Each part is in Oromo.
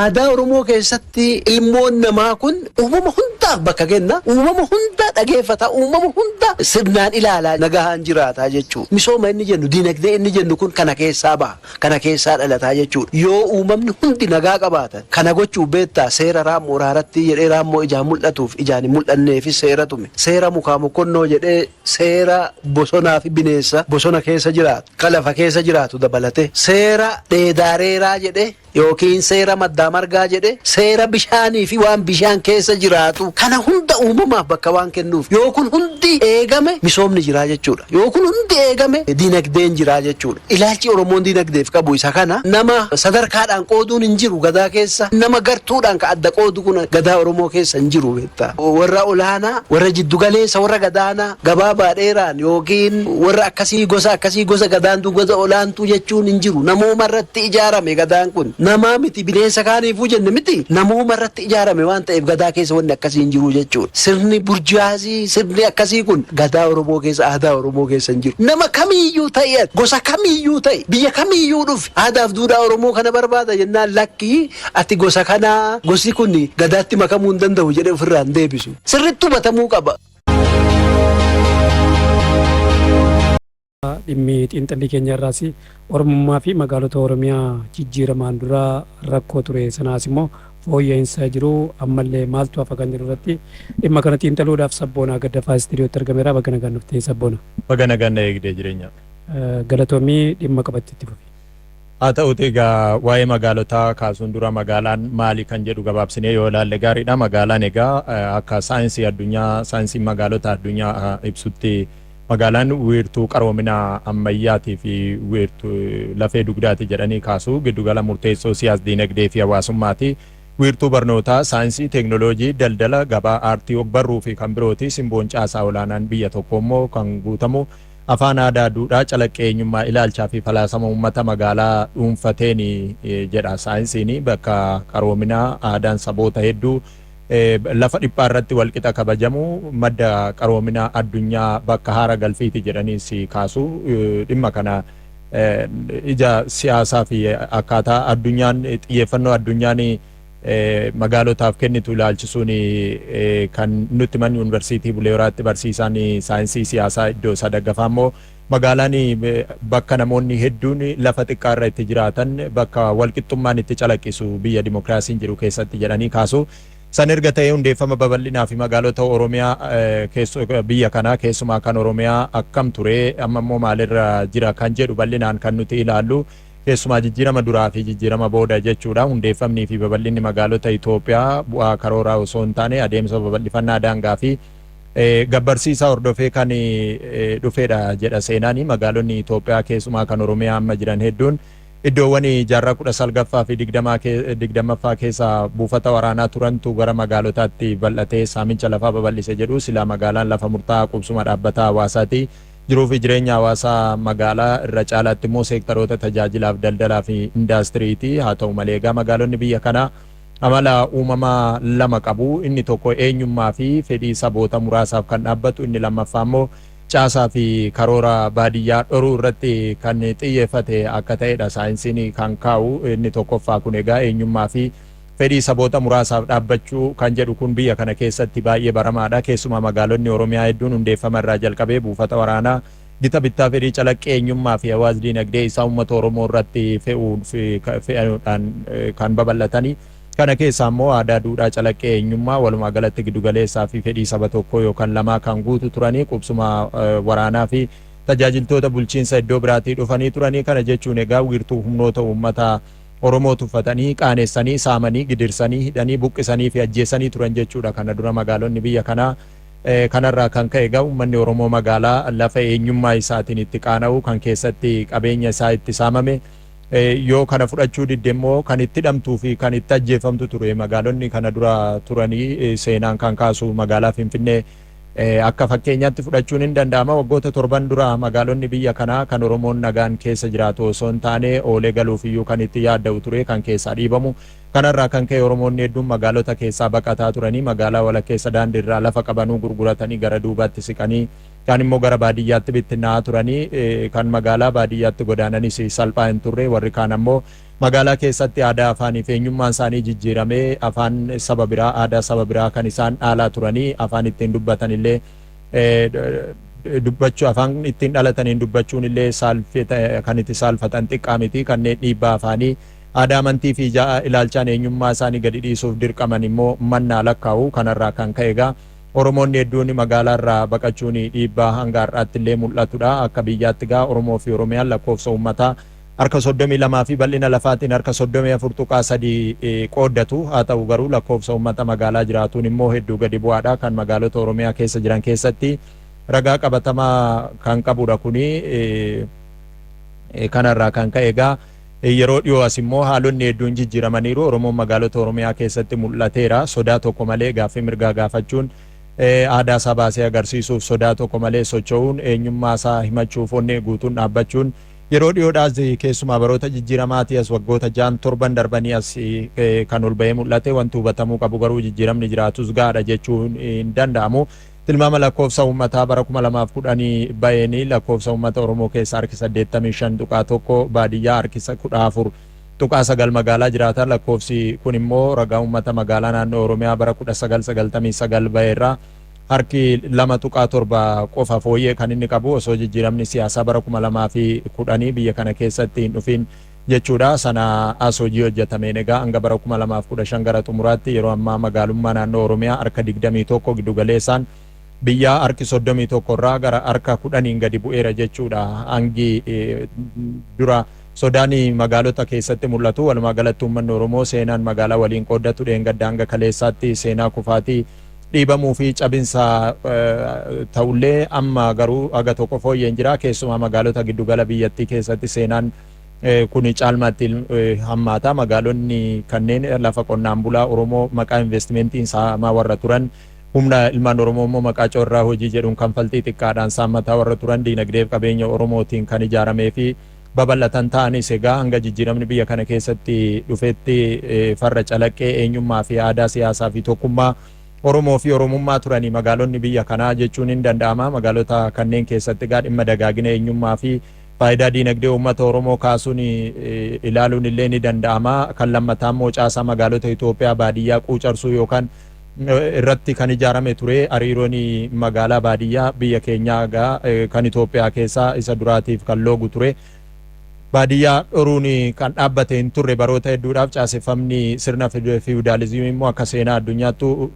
Aadaa Oromoo keessatti ilmoon namaa kun uumama hundaaf bakka kenna. Uumama hunda dhageeffata. Uumama hunda sirnaan ilaalaa nagahaan jiraata jechuudha. Misooma inni jennu, diinagdee inni jennu kun kana keessaa baha. Kana keessaa dhalataa jechuudha. Yoo uumamni hundi nagaa qabaatan kana gochuuf beektaa seera raammoo raaratti jedhee raammoo ijaan mul'atuuf ijaan hin mul'anneefis seera tume. Seera mukaa mokkonnoo jedhee seera bosonaa fi bineensa bosona keessa jiraatu, ka lafa keessa jiraatu dabalate. Seera dheedaareeraa jedhee yookiin seera maddaa margaa jedhe, seera bishaanii fi waan bishaan keessa jiraatu kana hunda uumamaaf bakka waan kennuuf, yoo kun hundi eegame misoomni jiraa jechuudha. Yoo kun hundi eegame diinagdeen jiraa jechuudha. Ilaalchi Oromoon diinagdeef qabu isa kana. Nama sadarkaadhaan qooduun hin jiru gadaa keessa. Nama gartuudhaan ka adda qoodu kun gadaa Oromoo keessa hin jiru beektaa. Warra olaanaa, warra jiddugaleessa, warra gadaanaa, gabaabaa dheeraan yookiin warra akkasii, gosa akkasii, gosa gadaantuu, gosa olaantuu jechuun hin jiru. Namooma irratti ijaarame gadaan kun. Namaa miti, bineensa kaaniifuu jenne miti, namooma irratti ijaarame waan ta'eef gadaa keessa wanni akkasii hin jiru jechuudha. Sirni burjaazii, sirni akkasii kun gadaa Oromoo keessa, aadaa Oromoo keessa hin jiru. Nama kamiiyyuu ta'e ati, gosa kamiiyyuu ta'e, biyya kamiiyyuu dhufi, aadaaf duudhaa Oromoo kana barbaada jennaan, lakkii, ati gosa kanaa, gosi kun gadaatti makamuu hin danda'u jedhee ofirraa hin deebisu. Sirriitti hubatamuu qaba. Dhimmi xiinxallii keenya irraas Oromummaa fi magaalota Oromiyaa jijjiiramaan dura rakkoo ture sanaas immoo fooyya'insa jiru ammallee maaltu hafa kan jedhu irratti dhimma kana xiinxaluudhaaf Sabboonaa Gaddafaa istiidiyootti argameera. Baga nagaan dhuftee, Sabboona. Baga nagaan na eegdee, jireenya. Galatoomii, dhimma qabatti itti fufi. Haa ta'uti egaa, waa'ee magaalotaa kaasuun dura magaalaan maali kan jedhu gabaabsinee yoo ilaalle gaariidha. Magaalaan egaa akka saayinsii addunyaa, saayinsiin magaalota addunyaa ibsutti, magaalaan wiirtuu qaroomina ammayyaatii fi wiirtuu lafee dugdaati jedhanii kaasu. Giddugala murteessoo siyaas diinagdee fi hawaasummaati. Wiirtuu barnootaa, saayinsii, teeknooloojii, daldala, gabaa, aartii, ogbarruu fi kan birooti. Simboon caasaa olaanaan biyya tokko immoo kan guutamu afaan, aadaa, duudhaa, calaqqee eenyummaa, ilaalchaa fi falaasama uummata magaalaa dhuunfateeni jedha saayinsiin. Bakka qaroominaa aadaan saboota hedduu lafa dhiphaa irratti walqixa kabajamu, madda qaroomina addunyaa, bakka haara galfiiti jedhaniis kaasu. Dhimma kana ija siyaasaa fi akkaataa addunyaan xiyyeeffannoo addunyaan magaalotaaf kennitu ilaalchisuun kan nutti man Yuunivarsiitii Bulee Horaatti barsiisaan saayinsii siyaasaa iddoo isaa Daggafaa immoo, magaalaan bakka namoonni hedduun lafa xiqqaa irra itti jiraatan, bakka walqixxummaan itti calaqqisu biyya dimokiraasiin jiru keessatti jedhanii kaasu. San erga ta'ee, hundeeffama babal'inaa fi magaalota Oromiyaa, biyya kanaa keessumaa kan Oromiyaa, akkam ture, amma immoo maalirra jira kan jedhu bal'inaan kan nuti ilaallu, keessumaa jijjiirama duraa fi jijjiirama booda jechuudha. Hundeeffamnii fi babal'inni magaalota Itoophiyaa bu'aa karooraa osoo hin taane adeemsa babal'ifannaa daangaa fi gabbarsiisaa hordofee kan dhufedha jedha seenaan. Magaalonni Itoophiyaa, keessumaa kan Oromiyaa amma jiran hedduun, iddoowwan jaarraa 19ffaa fi 20ffaa keessa buufata waraanaa turantu gara magaalotaatti bal'atee saamicha lafaa babal'ise jedhu. Silaa magaalaan lafa murtaa'aa qubsuma dhaabbataa hawaasaati. Jiruu fi jireenya hawaasaa magaalaa irra caalaatti immoo seektaroota tajaajilaaf, daldalaa fi indaastiriiti. Haa ta'u malee egaa, magaalonni biyya kanaa amala uumamaa lama qabu. Inni tokko eenyummaa fi fedhii saboota muraasaaf kan dhaabbatu, inni lammaffaa immoo caasaa fi karoora baadiyyaa dhoruu irratti kan xiyyeeffate akka ta'edha saayinsiin kan kaa'u. Inni tokkoffaa kun egaa, eenyummaa fi fedhii saboota muraasaaf dhaabbachuu kan jedhu kun, biyya kana keessatti baay'ee baramaadha. Keessumaa magaalonni Oromiyaa hedduun hundeeffama irraa jalqabee buufata waraanaa, gita bittaa, fedhii calaqqee eenyummaa fi hawaas diinagdee isaa uummata Oromoo irratti fe'uudhaan kan babal'atanii. Kana keessaa immoo aadaa, duudhaa, calaqqee eenyummaa walumaa galatti giddugaleessaa fi fedhii saba tokkoo yookaan lamaa kan guutu turanii, qubsuma waraanaa fi tajaajiltoota bulchiinsa iddoo biraatii dhufanii turanii. Kana jechuun egaa, wiirtuu humnoota uummata Oromoo tuffatanii, qaanessanii, saamanii, gidirsanii, hidhanii, buqqisanii fi ajjeesanii turan jechuudha. Kana dura magaalonni biyya kanaa kanarraa kan ka'e egaa, uummanni Oromoo magaalaa lafa eenyummaa isaatiin itti qaana'u, kan keessatti qabeenya isaa itti saamame, yoo kana fudhachuu didde immoo kan itti hidhamtuu fi kan itti ajjeefamtu ture. Magaalonni kana dura turanii seenaan kan kaasu magaalaa Finfinnee akka fakkeenyaatti fudhachuun hin danda'ama. Waggoota 7n dura magaalonni biyya kanaa kan Oromoon nagaan keessa jiraatu osoo hin taane oolee galuuf iyyuu kan itti yaadda'u ture, kan keessaa dhiibamu. Kanarraa kan ka'e Oromoonni hedduun magaalota keessaa baqataa turanii, magaalaa walakkeessa daandii irraa lafa qabanuu gurguratanii gara duubaatti siqanii, kaan immoo gara baadiyyaatti bittinnaa'aa turanii. Kan magaalaa baadiyyaatti godaananis salphaa hin turre. Warri kaan ammoo Magaalaa keessatti aadaa, afaanii fi eenyummaan isaanii jijjiiramee afaan saba biraa, aadaa saba biraa kan isaan dhaalaa turanii, afaan ittiin dubbatan illee dubbachuu, afaan ittiin dhalataniin dubbachuun illee kan itti saalfatan xiqqaa miti. Kanneen dhiibbaa afaanii, aadaa, amantii fi ilaalchaan eenyummaa isaanii gadi dhiisuuf dirqaman immoo mannaa lakkaa'u. Kanarraa kan ka'e egaa Oromoonni hedduun magaalaarraa baqachuun dhiibbaa hanga har'aatti illee mul'atudha. Akka biyyaatti egaa Oromoo fi Oromiyaan lakkoofsa uummataa harka 32 fi bal'ina lafaatiin harka 34.3 qooddatu. Haa ta'u garuu lakkoofsa uummata magaalaa jiraatuun immoo hedduu gadi bu'aadha. Kan magaalota Oromiyaa keessa jiran keessatti ragaa qabatamaa kan qabudha kuni. Kanarraa kan ka'e egaa yeroo dhiyoo as immoo haalonni hedduun jijjiiramaniiru. Oromoon magaalota Oromiyaa keessatti mul'ateera. Sodaa tokko malee gaaffii mirgaa gaafachuun, aadaa isaa baasee agarsiisuuf sodaa tokko malee socho'uun, eenyummaa isaa himachuuf onnee guutuun dhaabbachuun yeroo dhiyoodhaas, keessumaa baroota jijjiiramaatii as, waggoota 6 7 darbanii as kan ol bahee mul'ate. Wanti hubatamuu qabu garuu jijjiiramni jiraatus gahaadha jechuun hin danda'amu. Tilmaama lakkoofsa uummataa bara 2010 baheen lakkoofsa uummata Oromoo keessa harki 85.1 baadiyyaa, harki 14.9 magaalaa jiraata. Lakkoofsi kun immoo ragaa uummata magaalaa naannoo Oromiyaa bara 1999 baheerraa harki 2.7 qofa fooyyee kan inni qabu, osoo jijjiiramni siyaasaa bara 2010 biyya kana keessatti hin dhufin jechuudha. Sana as hojii hojjetameen egaa hanga bara 2015 gara xumuraatti yeroo ammaa magaalummaa naannoo Oromiyaa harka 21, giddugaleessaan biyyaa harki 31 irraa gara harka 10n gadi bu'eera jechuudha. Hangi dura sodaan magaalota keessatti mul'atu, walumaa galatti uummanni Oromoo seenaan magaalaa waliin qooddatu dheengadda hanga kaleessaatti seenaa kufaatii, dhiibamuu fi cabinsa ta'ullee, amma garuu haga tokko fooyyeen jira. Keessumaa magaalota giddugala biyyattii keessatti seenaan kun caalmaatti hammaata. Magaalonni kanneen lafa qonnaan bulaa Oromoo maqaa investimentiin saamaa warra turan, humna ilmaan Oromoo immoo maqaa carraa hojii jedhuun kanfaltii xiqqaadhaan saammataa warra turan, diinagdeef qabeenya Oromootiin kan ijaaramee fi babal'atan ta'anis, egaa hanga jijjiiramni biyya kana keessatti dhufetti farra calaqqee eenyummaa fi aadaa, siyaasaa fi tokkummaa Oromoo fi Oromummaa turanii magaalonni biyya kanaa jechuun hin danda'ama. Magaalota kanneen keessatti egaa dhimma dagaagina eenyummaa fi faayidaa diinagdee uummata Oromoo kaasuun ilaaluun illee ni danda'ama. Kan lammataa immoo caasaa magaalota Itoophiyaa baadiyyaa quucarsuu yookaan irratti kan ijaarame ture. Hariiroon magaalaa baadiyyaa biyya keenyaa egaa kan Itoophiyaa keessaa isa duraatiif kan loogu ture. Baadiyyaa dhoruun kan dhaabbate hin turre baroota hedduudhaaf. Caaseffamni sirna fiwudaalizimii immoo akka seenaa addunyaattu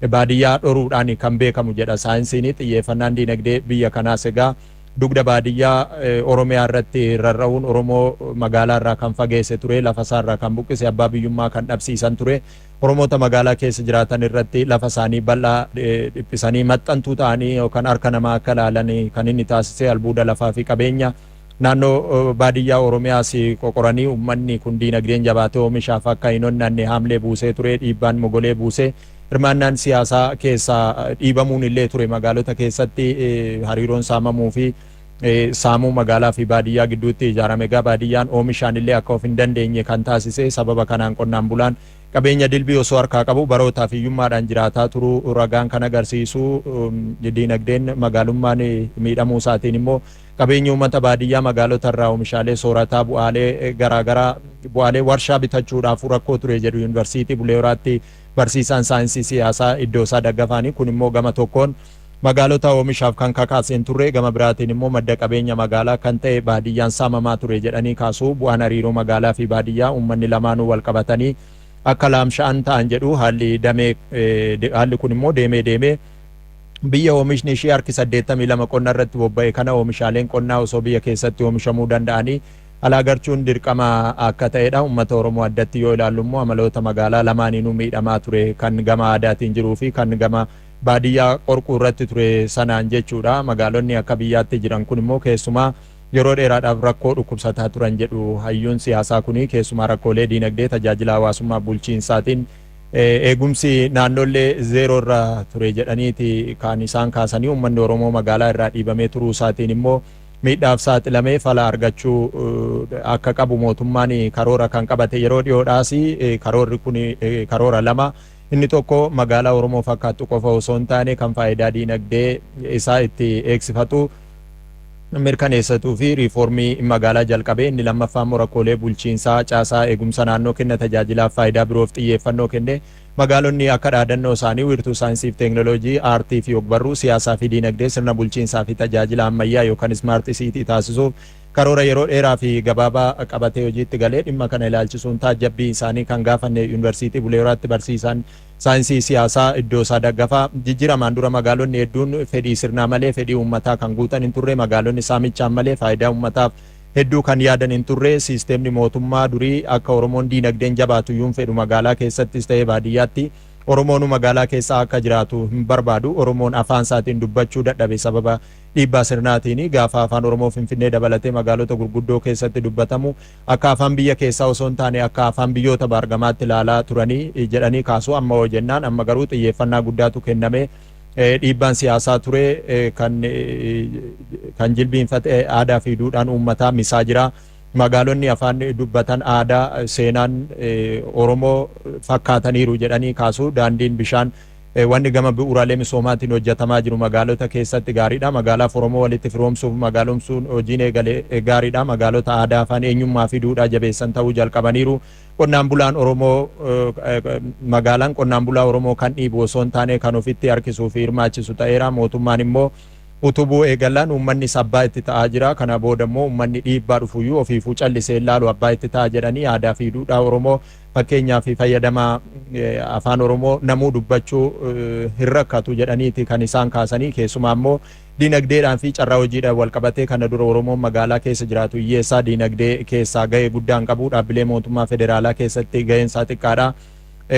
baadiyyaa dhoruudhaan kan beekamu jedha saayinsiin. Xiyyeeffannaan diinagdee biyya kanaas egaa dugda baadiyyaa Oromiyaa irratti rarra'uun Oromoo magaalaa irraa kan fageesse ture, lafa isaa irraa kan buqqise, abbaa biyyummaa kan dhabsiisan ture. Oromoota magaalaa keessa jiraatan irratti lafa isaanii bal'aa dhiphisanii maxxantuu ta'anii yookaan harka namaa akka ilaalan kan inni taasise, albuuda lafaa fi qabeenya naannoo baadiyyaa Oromiyaas qoqoranii uummanni kun diinagdeen jabaatee oomishaaf akka hin onnanne haamlee buusee ture, dhiibbaan mogolee buusee hirmaannaan siyaasaa keessaa dhiibamuun illee ture. Magaalota keessatti hariiroon saamamuu fi saamuu magaalaa fi baadiyyaa gidduutti ijaarame egaa baadiyyaan oomishaan illee akka of hin dandeenye kan taasise. Sababa kanaan qonnaan bulaan qabeenya dilbii osoo harkaa qabu barootaaf hiyyummaadhaan jiraataa turuu ragaan kan agarsiisu. Diinagdeen magaalummaan miidhamuu isaatiin immoo qabeenyi uummata baadiyyaa magaalota irraa oomishaalee soorataa, bu'aalee garaagaraa, bu'aalee warshaa bitachuudhaaf rakkoo ture jedhu Yuunivarsiitii Bulee Horaatti barsiisaan saayinsii siyaasaa iddoo isaa Daggafaanii. Kun immoo gama tokkoon magaalota oomishaaf kan kakaaseen turre, gama biraatiin immoo madda qabeenya magaalaa kan ta'e baadiyyaan saamamaa ture jedhanii kaasuu. Bu'aan hariiroo magaalaa fi baadiyyaa uummanni lamaanuu wal qabatanii akka laamsha'an ta'an jedhu. Haalli damee haalli kun immoo deemee deemee biyya oomishni ishee harki 82 qonna irratti bobba'e kana oomishaaleen qonnaa osoo biyya keessatti oomishamuu danda'anii alaa galchuun dirqama akka ta'edha. Uummata Oromoo addatti yoo ilaallu immoo amaloota magaalaa lamaaniinuu miidhamaa ture, kan gama aadaatiin jiruu fi kan gama baadiyyaa qorquu irratti ture sanaan jechuudha. Magaalonni akka biyyaatti jiran kun immoo keessumaa yeroo dheeraadhaaf rakkoo dhukkubsataa turan jedhu hayyuun siyaasaa kuni. Keessumaa rakkoolee diinagdee, tajaajila hawaasummaa, bulchiinsaatiin eegumsi naannoollee zeeroo irra ture jedhaniiti kan isaan kaasanii. Uummanni Oromoo magaalaa irraa dhiibamee turuu isaatiin immoo miidhaaf saaxilamee fala argachuu akka qabu mootummaan karoora kan qabate yeroo dhiyoodhaas. Karoorri kun karoora lama. Inni tokko magaalaa Oromoo fakkaattu qofa osoo hin taane kan faayidaa diinagdee isaa itti eegsifatu Mirkaneessatuu fi riifoormii magaalaa jalqabee. Inni lammaffaa immoo rakkoolee bulchiinsaa, caasaa, eegumsa naannoo, kenna tajaajilaaf faayidaa biroof xiyyeeffannoo kenne. Magaalonni akka dhaadannoo isaanii wiirtuu saayinsii fi teeknooloojii, aartii fi ogbarruu, siyaasaa fi diinagdee, sirna bulchiinsaa fi tajaajila ammayyaa yookaan smart city taasisuuf karoora yeroo dheeraa fi gabaabaa qabatee hojiitti galee. Dhimma kana ilaalchisuun taajjabbii isaanii kan gaafanne Yuunivarsiitii Bulee Horaatti barsiisaan saayinsii siyaasaa iddoo isaa daggafaa, jijjiiramaan dura magaalonni hedduun fedhii sirnaa malee fedhii uummataa kan guutan hin turre, magaalonni saamichaan malee faayidaa uummataaf hedduu kan yaadan hin turre, siisteemni mootummaa durii akka Oromoon diinagdeen jabaatu iyyuu hin fedhu, magaalaa keessattis ta'ee baadiyyaatti Oromoonu magaalaa keessa akka jiraatu hin barbaadu, Oromoon afaan isaatiin dubbachuu dadhabe sababa dhiibbaa sirnaatiin, gaafa Afaan Oromoo Finfinnee dabalatee magaalota gurguddoo keessatti dubbatamu akka afaan biyya keessaa osoo hin taane akka afaan biyyoota baargamaatti ilaalaa turanii jedhanii kaasu. Amma hoo jennaan, amma garuu xiyyeeffannaa guddaatu kenname, dhiibbaan siyaasaa ture kan jilbiinfate aadaa fi duudhaan uummataa misaa jira. Magaalonni afaan dubbatan aadaa seenaan Oromoo fakkaataniiru jedhanii kaasu. Daandiin, bishaan, wanni gama bu'uuraalee misoomaatiin hojjetamaa jiru magaalota keessatti gaariidha. Magaalaaf Oromoo walitti firoomsuuf magaalomsuun hojiin eegale gaariidha. Magaalota aadaa, afaan, eenyummaa fi duudhaa jabeessan ta'uu jalqabaniiru. Qonnaan bulaan Oromoo, magaalaan qonnaan bulaa Oromoo kan dhiibu osoo hin taane kan ofitti harkisuu fi hirmaachisu ta'eera. Mootummaan immoo utubuu eegalaan uummanni abbaa itti ta'aa jira. Kana booda immoo uummanni dhiibbaa dhufuyyuu ofiifuu callisee ilaalu abbaa itti ta'a jedhanii, aadaa fi duudhaa Oromoo fakkeenyaa fi fayyadama Afaan Oromoo namuu dubbachuu hin rakkatu jedhaniiti kan isaan kaasanii. Keessumaa immoo diinagdeedhaan fi carraa hojiidhaan wal qabatee, kana dura Oromoon magaalaa keessa jiraatu hiyyeessaa, diinagdee keessaa gahee guddaa hin qabu, dhaabbilee mootummaa federaalaa keessatti gaheen isaa xiqqaadha.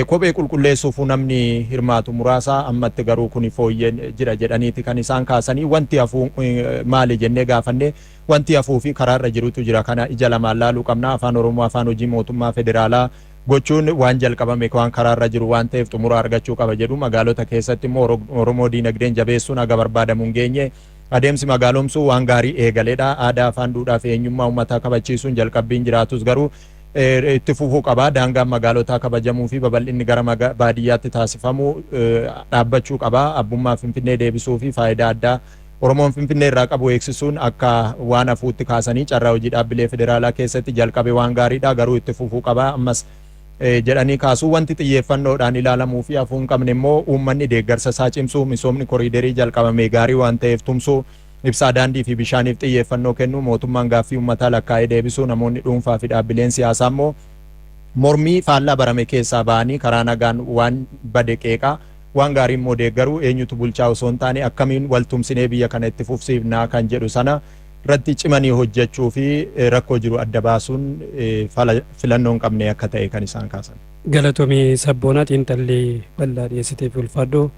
Kophee qulqulleessuufuu namni hirmaatu muraasa, ammatti garuu kuni fooyyeen jira jedhaniiti kan isaan kaasanii. Wanti hafuu maali jennee gaafanne, wanti hafuu fi karaarra jirutu jira, kana ija lamaan laaluu qabna. Afaan Oromoo afaan hojii mootummaa federaalaa gochuun waan jalqabame, waan karaarra jiru waan ta'eef xumura argachuu qaba jedhu. Magaalota keessatti immoo Oromoo diinagdeen jabeessuun haga barbaadamu hin geenye. Adeemsi magaalomsuu waan gaarii eegaleedha. Aadaa, afaan, duudhaa fi eenyummaa uummataa kabachiisuun jalqabbiin jiraatus garuu itti fufuu qaba. Daangaan magaalotaa kabajamuu fi babal'inni gara baadiyyaatti taasifamu dhaabbachuu qaba. Abbummaa Finfinnee deebisuu fi faayidaa addaa Oromoon Finfinnee irraa qabu eegsisuun akka waan hafuutti kaasanii, carraa hojii dhaabbilee federaalaa keessatti jalqabe waan gaariidha, garuu itti fufuu qaba ammas jedhanii kaasuu. Wanti xiyyeeffannoodhaan ilaalamuu fi hafuu hin qabne immoo uummanni deeggarsa isaa cimsuu, misoomni koriiderii jalqabame gaarii waan ta'eef tumsuu, ibsaa, daandii fi bishaaniif xiyyeeffannoo kennu, mootummaan gaaffii uummataa lakkaa'ee deebisuu, namoonni dhuunfaa fi dhaabbileen siyaasaa immoo mormii faallaa barame keessaa ba'anii karaa nagaan waan bade qeeqaa, waan gaarii immoo deeggaruu, eenyutu bulchaa osoo hin taane akkamiin wal tumsinee biyya kana itti fufsiifnaa kan jedhu sana irratti cimanii hojjechuu fi rakkoo jiru adda baasuun filannoo hin qabne akka ta'e kan isaan kaasan. Galatoomii sabboonaa, xiinxallii bal'aa dhiyeessiteef ulfaadhu.